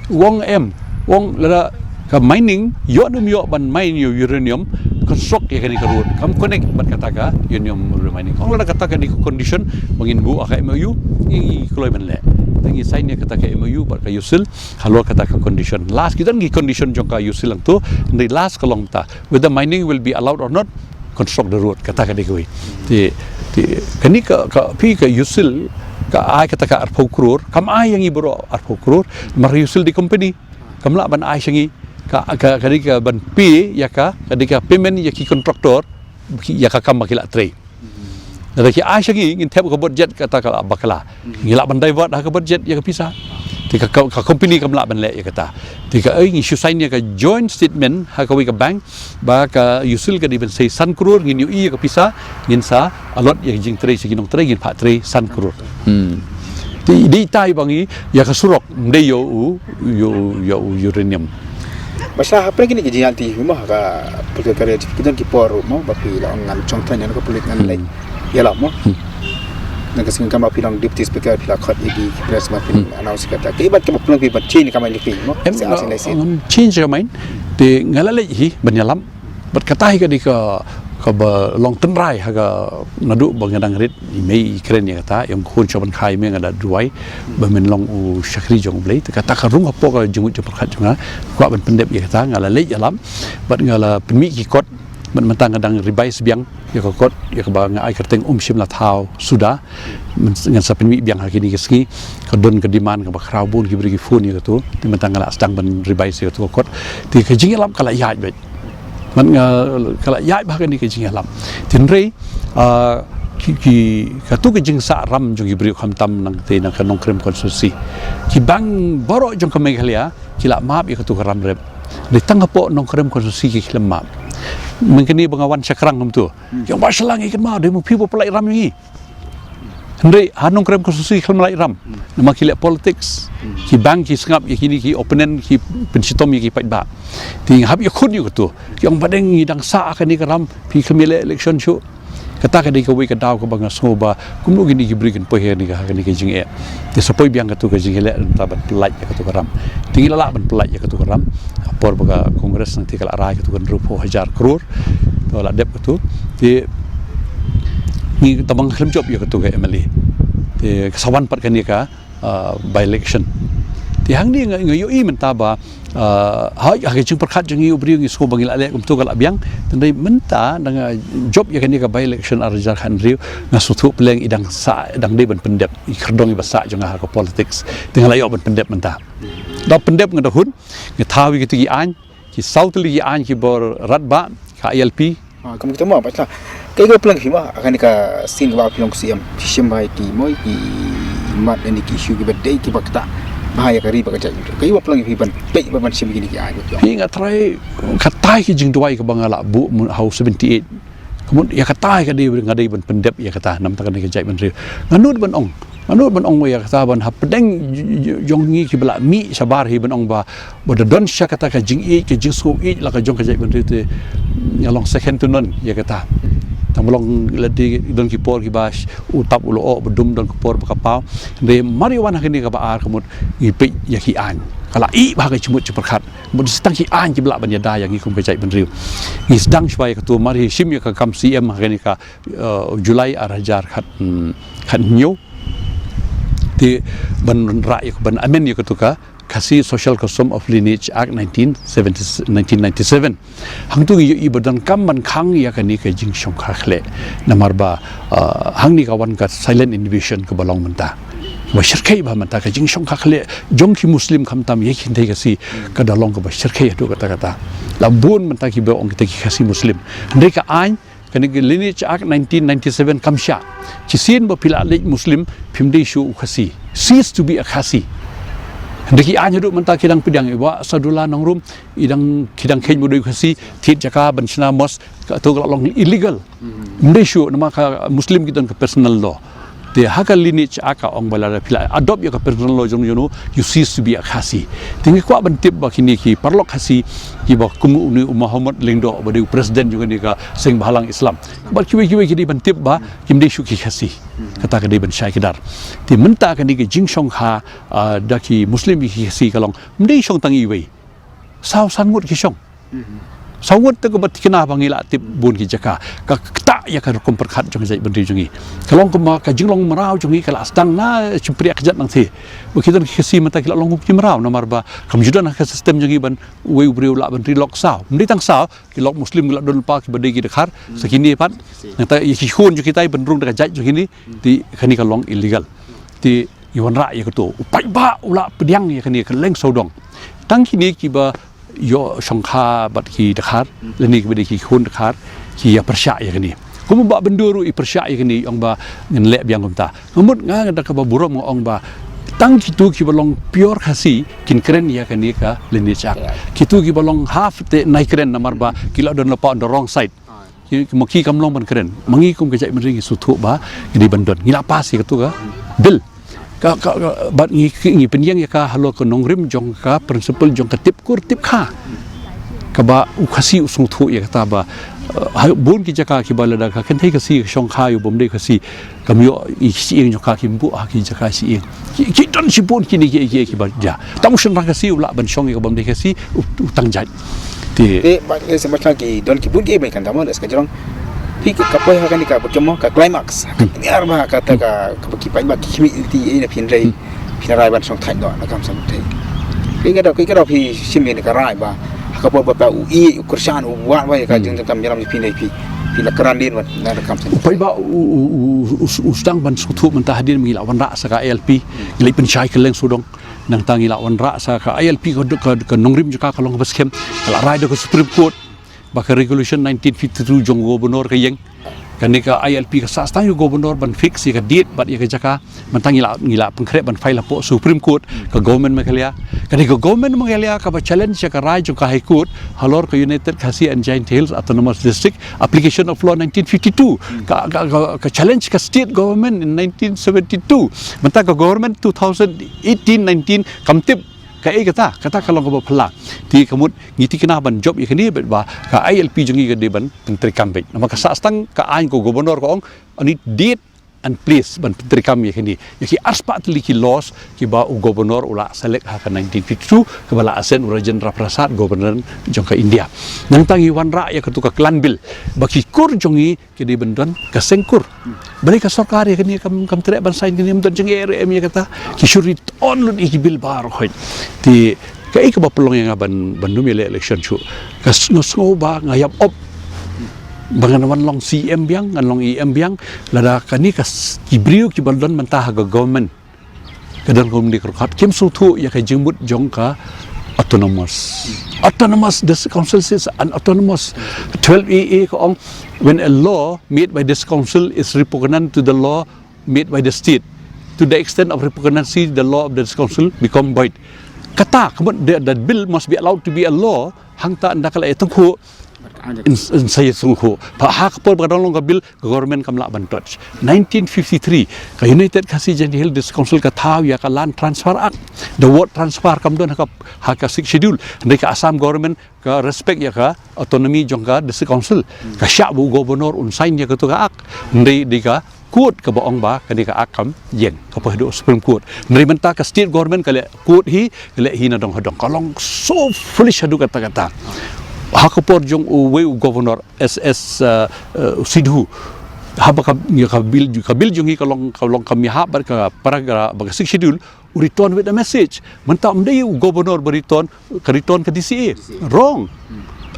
U ong em, u ong lada ka mining, ïoh ne ym ïoh ban mine ïa u uranium, construct ïa kane ka road. Kam connect bad kata ka uranium mining. U ong lada kata ka dei ka condition ba ngin buh ha ka M O U, ngi, ngi kloi ban leh. Te ngi sign ïa kata ka M O U bad ka USIL halor kata ka condition. Last ki don ki condition jong ka USIL hangto, hynrei last ka long mynta, whether mining will be allowed or not, construct the road, kata ka dei kawei. Te, te, kane ka, ka, phi ka USIL, Ka ai kata ka arphew klur, kam ai ïa ngi baroh arphew klur, namar ïa u sil dei company. Kam lah ban ai sha ngi, ka, ka, ka dei ka ban pay ïa ka, ka dei ka payment ïa ki contractor, ki, ïa ka kam ba ki la trei. Lada ki ai sha ngi, ngin thep ka budget kata ka la bakla. Ngi lah ban divert ha ka budget ïa ka pisa. Te ka, ka, ka company kam lah ban leh ïa kata. Te ka, eh, ngi shu sign ïa ka joint statement ha kawei ka bank, ba ka u sil ka dei ban sei san klur, ngin ïohi ïa ka pisa, ngin sa allot ïa ka jingtrei sha ki nongtrei, ngin phah trei san klur. Hmm. Te dei tai ba ngi ïa ka surok, ym dei ïa u, ïa u, ïa u uranium. Ba sha hapdeng kine ki jingïaid ti hi mo ha ka political career, ki don ki por mo ba phi la ong ngan shong thaiñ ha ka politics ngan leit ïalam mo. Hmm. Nang ka sngi kaba phi long deputy speaker, phi la khot ïa ki press ba phi announce kata. Ka i bat kaba phi long phi ban change ka mind phi mo. Em, nga, nga change ka mind. Te nga la leit hi ban ïalam. Bad kata hi ka dei ka, kaba long tynrai ha ka naduh ba nga dang rit i mei i kren ïa kata, ïa u khun sha ban kha i mei nga da duwai ba men long u shakri jong U Blei. Te kata ka rung hapoh ka jingmut jingpyrkhat jong nga, kwah ban pyndep ïa kata, nga la leit ïalam bad nga la pynmih ki kot, bad mynta nga dang revise biang ïa ka kot, ïa kaba nga ai kyrteng Um Shym La Thaw Suda. Ngan sa pynmih biang ha kine ki sngi. Ka don ka demand kaba khraw, bun ki briew ki phone ïa katu. Te mynta nga la sdang ban revise ïa katu ka kot. Te ka jingïalam ka la ïaid beit. Bad nga, ka la ïaid bha kane ka jingïalam. Te hynrei, ah, ki, ki, katu ka jingsah ram jong ki briew khamtam nangtei na ka Nongkrem constituency. Ki bank baroh jong ka Meghalaya ki la map ïa katu ka ram rep. Hynrei tang hapoh Nongkrem constituency ki khlem map. Mynta kane ba nga wan shakri kumtu. Ki ong ba sha la ngi kynmaw, dei ma phi ba pynlait ram ïa ngi. Hynrei ha Nongkrem constituency ki khlem lait ram. Namar ki leh politics. Ki bank ki sngap ïa kine ki opponent, ki pynshitom ïa ki paidbah. Te nga hap ïakhun ïa katu. Ki ong ba dang, ngi dang sah ha kane ka ram, phi khlem ïaleh election shuh. Kata ka dei kawei ka daw kaba nga sngew ba kumno kine ki briew kin poi ha kane ka, ha kane ka jingeh. Te sa poi biang katu ka jingeh leh, nangta ban pynlait ïa katu ka ram. Te ngi la lah ban pynlait ïa katu ka ram. Ha por ba ka Congress nangtei ka la rai katu ka hynriewphew hajar klur. To la dep katu. Te ngi tang ba nga khlem jop ïa katu ka M L A. Te ka sa wan pat kane ka, ah, by election. Te hangne nga, nga ïohi mynta ba, ah, ha, ha ka jingpyrkhat jong ngi u briew ngi sngew ba ngi la leh kumtu ka la biang. Te hynrei mynta da nga jop ïa kane ka by election ar hajar khathynriew, nga sngewthuh pleng i dang sah, dang dei ban pyndep, i khyrdong iba sah jong nga ha ka politics. Te nga la ïoh ban pyndep mynta. Da pyndep nga da hun, nga thaw ïa kito ki aiñ, ki saw tylli ki aiñ kiba rat ba ka I L P. Ah, kum kita mo, ba sha. Kaei kaba pynlong phi mo, ha kane ka sien kaba phi long C M, phi shim bha ïa ki mo, ki mat ne ki issue kiba dei kiba ktah bha ïa ka ri bad ka jaitbynriew. Kaei kaba pynlong phi ban peit bad ban shim kine ki aiñ mo. Hi nga trai, katai ki jingduwai kaba nga la buh ha u seventy eight. Ka mut ïa kata ka dei, nga dei ban pyndep ïa kata, namar kane ka jaitbynriew. Nga nud ban ong, nga nud ban ong ïa kata ban hapdeng j-, j-, jong ngi kiba la mih shabar hi ban ong ba, ba da don sha kata ka jingïeit, ka jingsngew ïeit la ka jong ka jaitbynriew te, nga long second to none ïa kata. Tang ba long lade don ki por kiba sh-, u tap u la oh ba dum, don ki por ba ka paw. Hynrei mar ïa wan ha kane kaba ar ka mut ngi peit ïa ki aiñ. Ka la ïeh bha ka jingmut jingpyrkhat. Mut sa tang ki aiñ kiba lah ban ïada ïa ngi kum ka jaitbynriew. Ngi sdang shuwa ïa katu, mar hi shim ïa ka kam C M ha kane ka, eh, July ar hajar khat, hmm, khathynñiew. Te ban rah ïa ka, ban amend ïa katu ka Khasi Social Custom of Lineage Act nineteen seventy, nineteen ninety-seven. Hangtu ngi ïohi ba donkam ban khang ïa kane ka jingshongkha khleh. Namar ba, ah, hangne ka wan ka silent invasion kaba long mynta. Ba shyrkhei bha mynta ka jingshongkha khleh jong ki Muslim khamtam ïa ki kynthei Khasi ka da long kaba shyrkhei haduh katta katta. La bun mynta kiba ong kita ki Khasi Muslim. Hynrei ka aiñ, kane ka Lineage Act nineteen ninety-seven kam shah. Shisien ba phi la leit Muslim, phim dei shuh u Khasi. Cease to be a Khasi. Hynrei ki aiñ haduh mynta ki dang pdiang, i Bah Sadullah Nongrum, i dang, ki dang kheiñ ba u dei u Khasi, thied jaka ban shna mosque, kato ka la long illegal. Ym dei shuh, namar ka Muslim ki don ka personal law. Te ha ka Lineage Act ka ong ba lada phi la adopt ïa ka personal law jong u, you cease to be a Khasi. Te ngi kwah ban tip ba kine ki paralok Khasi, kiba kum une u Muhammad Lyngdoh ba dei u president jong kane ka seng bhalang Islam. Bad kiwei kiwei ki dei ban tip ba kim dei shuh ki Khasi. Kata ka dei ban shai kdar. Te mynta kane ka jingshongkha, ah, da ki Muslim ïa ki Khasi ka long, ym dei shong tang iwei. Saw san ngut ki shong. Saw ngut te kaba thikna ba ngi la tip bun ki jaka. Ka ktah ïa ka rukom pyrkhat jong ka jaitbynriew jong ngi. Ka long kumba ka jinglong mraw jong ngi ka la sdang na shympriah kjat nangtei. Ba ki don ki Khasi mynta ki la long kum ki mraw namar ba kam ju don ha ka system jong ngi ban uwei u briew lah ban ri lok saw. Ym dei tang saw, ki lok Muslim ki la don lypa kiba dei ki dkhar. Sa kine pat. Nangta ïa ki khun jong kita ban rung da ka jait jong kine. Te kane ka long illegal. Te ngi wanrah ïa kato. U paidbah u la pdiang ïa kane ka leng sawdong. Tang kine kiba ïoh shongkha bad ki dkhar, lane kiba dei ki khun dkhar, ki ïa pyrshah ïa kane. Kumba Bah Byndur ruh i pyrshah ïa kane, ong ba ngin leh biang kumta. Nga mut nga da kaba burom nga ong ba tang kito kiba long pure Khasi kin kren ïa kane ka lineage act. Kito kiba long half te nai kren namar ba ki la don lypa on the wrong side. Ki, ki, ma ki kam long ban kren. Ma ngi kum ka jaitbynriew ngi sngewthuh ba ngi dei ban don. Ngi la pass ïa kato ka bill. Ka, ka, ka, bad ngi, ngi pynïeng ïa ka halor ka nongrim jong ka principle jong ka tip kur tip kha. Kaba u Khasi u sngewthuh ïa kata ba, eh, ha bun ki jaka kiba lada ka kynthei Khasi ka shongkha ïa u bym dei Khasi. Kam ïoh i shyieng jong ka, kim buh ha ki jaka shyieng. Ki, ki don shibun kine ki, ki, kiba jia. Tang u shynrang Khasi u lah ban shong ïa ka bym dei Khasi, u, u tang jait. Te. Te ba ngi sngewbha ki don ki bun ki ba kan da mo, ska jrong. Phi ka, ka poi ha kane kaba ki mo ka climax. Ka niar ba kata ka, kaba ki paidbah ki khmih lynti ïa na phin rei. Phin rai ban shong thait noh na kam shong thait. Ki ka da, ki ka da phi shim ïa ka rai ba ha ka por ba pa u i, u kyrshan, u wad ba ïa ka jingdonkam ïalam phi ne phi. Phi la kren dien ba na ka kam shong. Paidbah u, u, u, u, u sdang ban sngewthuh mynta hadien ngi la wanrah sa ka I L P. Ngi la pynshai kylleng sawdong. Nangta ngi la wanrah sa ka I L P ka, ka, ka nongrim jong ka ka long kaba skhem. Ka la rai da ka Supreme Court. Ba ka Resolution nineteen fifty-two jong u Governor ka ïeng. Kane ka I L P ka sah stang ïa u Governor ban fix ïa ka date bad ïa ka jaka. Mynta ngi la, ngi la pynkhreh ban file hapoh Supreme Court ka Government Meghalaya. Kane ka Government Meghalaya kaba challenge ïa ka rai jong ka High Court halor ka United Khasi and Jaintia Hills Autonomous District, application of law nineteen fifty-two. Ka, ka, ka, ka challenge ka state government in nineteen seventy-two. Mynta ka government two thousand eighteen nineteen kam tip kaei kata, kata ka long kaba phylla. Te ka mut ngi tikna ban jop ïa kane bad ba ka I L P jong ngi ka dei ban pyntreikam beit. Namar ka sah stang ka aiñ ka Governor ka ong, ani date and place ban pyntreikam ïa kane. Ïa ki arspah tylli ki laws kiba u Governor u la select ha ka nineteen fifty-two, kaba la assign u Rajendra Prasad, Governor jong ka India. Nangta ngi wanrah ïa katu ka Clan Bill. Ba ki kur jong ngi ki dei ban don ka seng kur. Balei ka sorkar ïa kane kam, kam treh ban sign kane, ym don jingeh ruh em ïa kata. Ki shu return lut ïa ki bill baroh. Te kaei kaba pynlong ïa nga ban, ban ym ïaleh election shuh. Ka s-, nga sngew ba nga ïap op. Ba ngan wan long C M biang, ngan long E M biang. Lada kane ka s-, ki briew kiba don mynta ha ka government. Ka don kum dei ka rukom kim sngewthuh ïa ka jingmut jong ka autonomous. Autonomous, the council says an autonomous. Twelve A A ka ong, when a law made by this council is repugnant to the law made by the state, to the extent of repugnancy, the law of this council become void. Kata, ka mut, the, the bill must be allowed to be a law, hangta ynda ka la ïatyngkhuh, yn, yn sa ïatyngkhuh. Ba ha ka por ba ka dang long ka bill, ka government kam lah ban touch. Nineteen fifty-three, ka United Khasi Jaintia Hills District Council ka thaw ïa ka Land Transfer Act. The word transfer kam don ha ka, ha ka Sixth Schedule. Hynrei ka Assam government ka respect ïa ka autonomy jong ka District Council. Ka shah ba u governor un sign ïa katu ka act. Hynrei dei ka court kaba ong ba kane ka act kam ïeng, ka poi haduh Supreme Court. Hynrei mynta ka state government ka leh court hi, ka leh hi na dong ha dong. Ka long so foolish haduh katta katta. Ha ka por jong uwei u governor S S, uh, uh, Sidhu. Haba ka, ïa ka bill, ka bill jong hi ka long, ka long ka mihap bad ka paragraph ba ka Sixth Schedule, u return with a message. Mynta ym dei u governor ba return, ka return ka D C A. Wrong.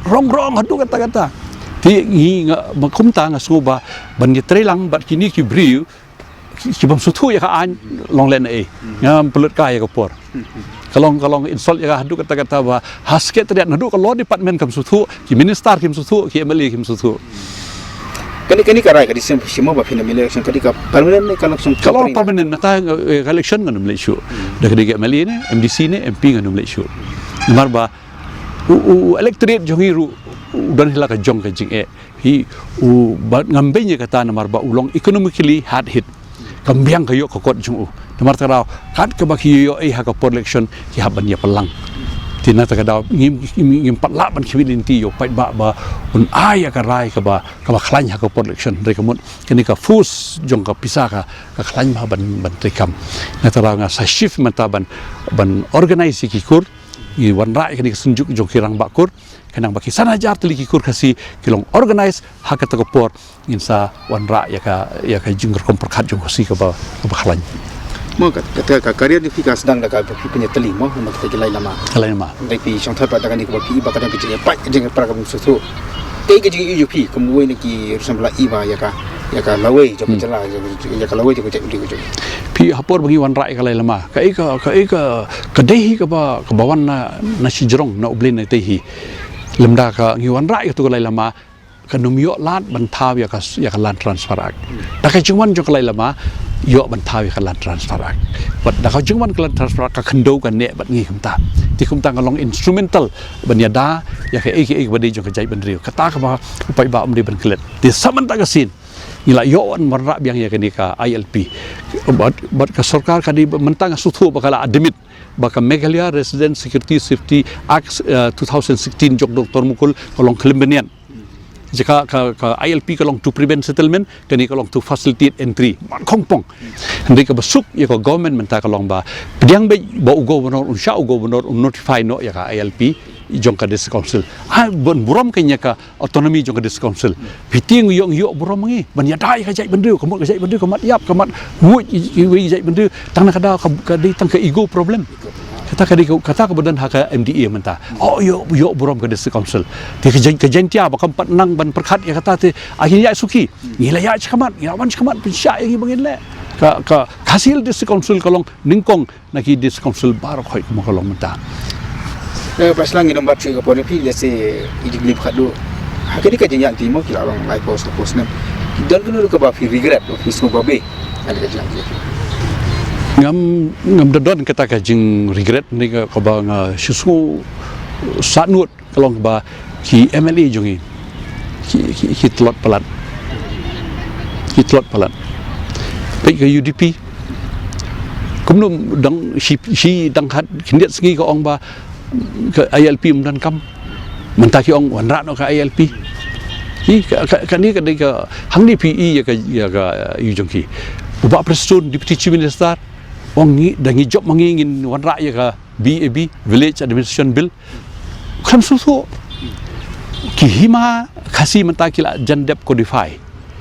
Wrong, wrong, haduh katta katta. Te ngi nga, ma kumta nga sngew ba ban ïatreilang bad kine ki briew ki, ki bym sngewthuh ïa ka aiñ, long lehnohei. Ngam pynlut kai ïa ka por. Ka long, ka long insult ïa ka haduh katta katta ba ha Secretariat naduh ka Law Department kam sngewthuh, ki minister kim sngewthuh, ki M L A kim sngewthuh. Kane, kane ka rai ka dei shisha mo ba phin ym ïaleh election, ka dei ka permanent ne ka election? Ka long temporary? Permanent, mynta, eh, ka election ngan ym leh shuh. Da ka dei ka M L A ne, M D C ne, M P ngan ym leh shuh. Namar ba u, u, u electorate jong ngi ruh u don hi la ka jong ka jingeh. Hi u, ba ngam beiñ ïa kata namar ba u long economically hard hit. Kam biang ka ïoh ka kot jong u. Namar kata ka daw, kat kaba ki ïoh ei ha ka por election ki hap ban ïapyllait. Te na kata ka daw ngim, ngim, ngim pat lah ban khmih lynti ïa u paidbah ba un ai ïa ka rai kaba, kaba khlaiñ ha ka por election. Hynrei ka mut kane ka force jong ka pisa ka, ka khlaiñ bha ban, ban treikam. Na kata ka daw nga sa shift mynta ban, ban organize ïa ki kur. Ngi wanrah ïa kane ka synjuk jong ki rangbah kur. Khnang ba ki san hajar tylli ki kur Khasi ki long organize ha kata ka por. Ngin sa wanrah ïa ka, ïa ka jingrukom pyrkhat jong u Khasi kaba, kaba khlaiñ. Mo ka, ka, ka, ka career jong phi ka sdang da kaba phi pynïatylli mo, namar kita ki lai lama. Ki lai lama. Dei phi shong thait pat da kane kaba phi i ba ka dang ka jingïapait, ka jingïapra kaba sngewthuh. Kaei ka jingïohi jong phi kum uwei na ki ruh sngewbha la i ba ïa ka, Ïa ka lawei jong ka jylla, ïa ka lawei jong ka jaitbynriew ka jong. Phi, ha por ba ngi wanrah ïa ka Lailama, kaei ka, kaei ka, ka dei hi kaba, kaba wan na, na shajrong, na U Blei na tei hi. Lymda ka ngi wanrah ïa katu ka Lailama, kan ym ïoh lad ban thaw ïa ka, ïa ka Land Transfer Act. Da ka jingwan jong ka Lailama, ïoh ban thaw ïa ka Land Transfer Act. Bad da ka jingwan ka Land Transfer Act, ka khyndew kan neh bad ngi kumta. Te kumta nga long instrumental ban ïada ïa kaei kaei kaba dei jong ka jaitbynriew. Kata kaba u paidbah um dei ban klet. Te sa mynta ka sien, ngi la ïoh wan wanrah biang ïa kane ka I L P. Bad, bad ka sorkar ka dei mynta nga sngewthuh ba ka la admit ba ka Meghalaya Resident Security Safety Act, eh, two thousand sixteen jong Doctor Mukul ka long khlem bniat. Jaka ka, ka I L P ka long to prevent settlement, kane ka long to facilitate entry. Man khongpong. Hynrei kaba suk ïa ka government mynta ka long ba pdiang beit ba u governor, un shah u governor, un notify noh ïa ka I L P jong ka District Council. Ha, ban burom kane ïa ka autonomy jong ka District Council. Phi tieng ïoh, ïoh burom ngi ban ïada ïa ka jaitbynriew, ka mut ka jaitbynriew ka mat ïap, ka mat nguid ïa, ïa, ïa ka jaitbynriew. Tang na ka daw ka, ka dei tang ka ego problem. Kata ka dei ka, kata kaba don ha ka M D A mynta. Oh, ïoh, ïoh burom ka District Council. Te ka Jain-, ka Jaintia ba kam pat nang ban pyrkhat ïa kata te, ah, ngi ïa suki. Ngi la ïa shakhmat, ngi la wan shakhmat pynshah ïa ngi ba ngin leh. Ka, ka Khasi Hills District Council ka long nyngkong na ki District Council baroh khoit kumba ka long mynta. Eh, Bah Shillong, ngi nym bat shuh ka por phi, lehse i jingkylli ba khatduh. Ha kane ka jingïaid lynti mo, ki la long lai post, ka post nem. Ki don kano kaba phi regret, ba phi sngew babe. Ngam, ngam da don kata ka jing regret ne ka, kaba nga shu sngew sahnut ka long ba ki M L A jong ngi ki, ki, ki tlot palat. Ki tlot palat. Peit ka U D P. Kumno dang shi, shi dang hat khyndiat sngi ka ong ba ka I L P ym donkam. Mynta ki ong wanrah noh ka I L P. Ki ka, ka, kane ka dei ka hangne phi i ïa ka, ïa ka, ïa jong ki. U Bah Prestone, Deputy Chief Minister, ong ngi, da ngi jop ma ngi ngin wanrah ïa ka B A B, Village Administration Bill. Khlem sngewthuh. Ki hima Khasi mynta ki la jan dep codify.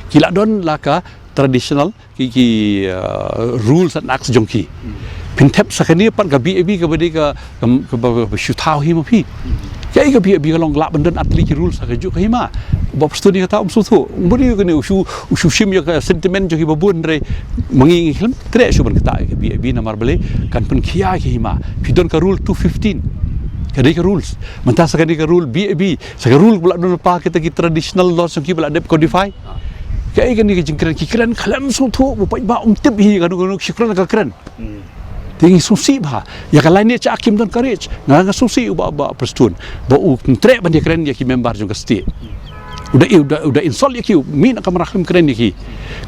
Ki la don la ka traditional ki, ki, uh, rules and acts jong ki. Phin thep sa kane pat ka B A B kaba dei ka, ka, kaba, kaba shu thaw hi ma phi. Kaei ka B A B ka long, lah ban don ar tylli ki rules ha kajuh ka hima. Bah Prestone kata um sngewthuh. Ym dei kane u shu, u shu shim ïa ka sentiment jong kiba bun, hynrei ma ngi ngi khlem treh shuh ban ktah ïa ka B A B namar balei kan pynkhia ïa ki hima. Phi don ka rule two fifteen. Ka dei ka rules. Mynta sa kane ka rule B A B, sa ka rule ba la don lypa kita ki traditional laws jong ki ba la dep codify. Kaei kane ka jingkren, ki kren khlem sngewthuh, ba paidbah um tip hi kano kano ki shu kren ka kren. Hmm. Te ngi sngewsih bha ïa ka lineage, kim don courage. Nga, nga sngewsih u Bah, Bah Prestone ba u khlem treh ban ïakren ïa ki member jong ka state. U da, u da, u da insult ïa ki, u mih na kamra, khlem kren ïa ki.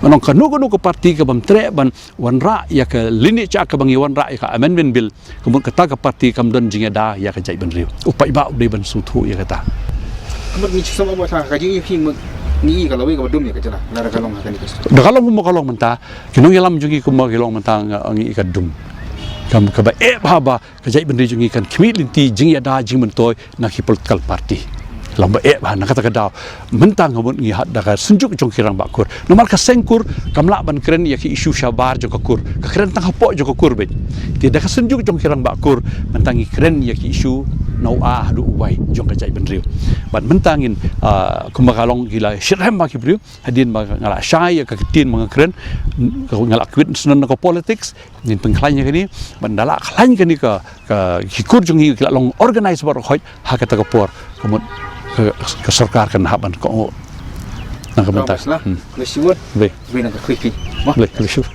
Nga ong kano kano ka party kabym treh ban wanrah ïa ka lineage kaba ngi wanrah ïa ka amendment bill, ka mut kata ka party kam don jingïada ïa ka jaitbynriew. U paidbah u dei ban sngewthuh ïa kata. Ka mut ngi shu sngewbha ba ka jingïohi, ngi ïohi ka lawei kaba dum ïa ka jylla. Lada ka long ha kane ka state, da ka long kumba ka long mynta, ki nongïalam jong ngi kumba ki long mynta, nga ong ïa ka dum. Kam, kaba eh bha ba ka jaitbynriew jong ngi kan khmih lynti jingïada jingmyntoi na ki political party. Long ba eh bha na kata ka daw. Mynta nga mut ngi hap da ka synjuk jong ki rangbah kur. Namar ka seng kur kam lah ban kren ïa ki issue shabar jong ka kur. Ka kren tang hapoh jong ka kur beit. Te da ka synjuk jong ki rangbah kur, mynta ngi kren ïa ki issue na u A haduh u Y jong ka jaitbynriew. Bad mynta ngin, ah, kumba ka long, ki la shitrhem bha ki briew. Hadien ba nga la shai ïa ka ktien ba nga kren, nga la quit shen na ka politics, ngin pynkhlaiñ ïa kane, ban da la khlaiñ kane ka, ka, ki kur jong ngi ki la long organize baroh khoit ha kata ka por, ka mut ka, ka sorkar kan hap ban kohnguh na ka bynta. Hmm. Blei. Blei, blei shuh.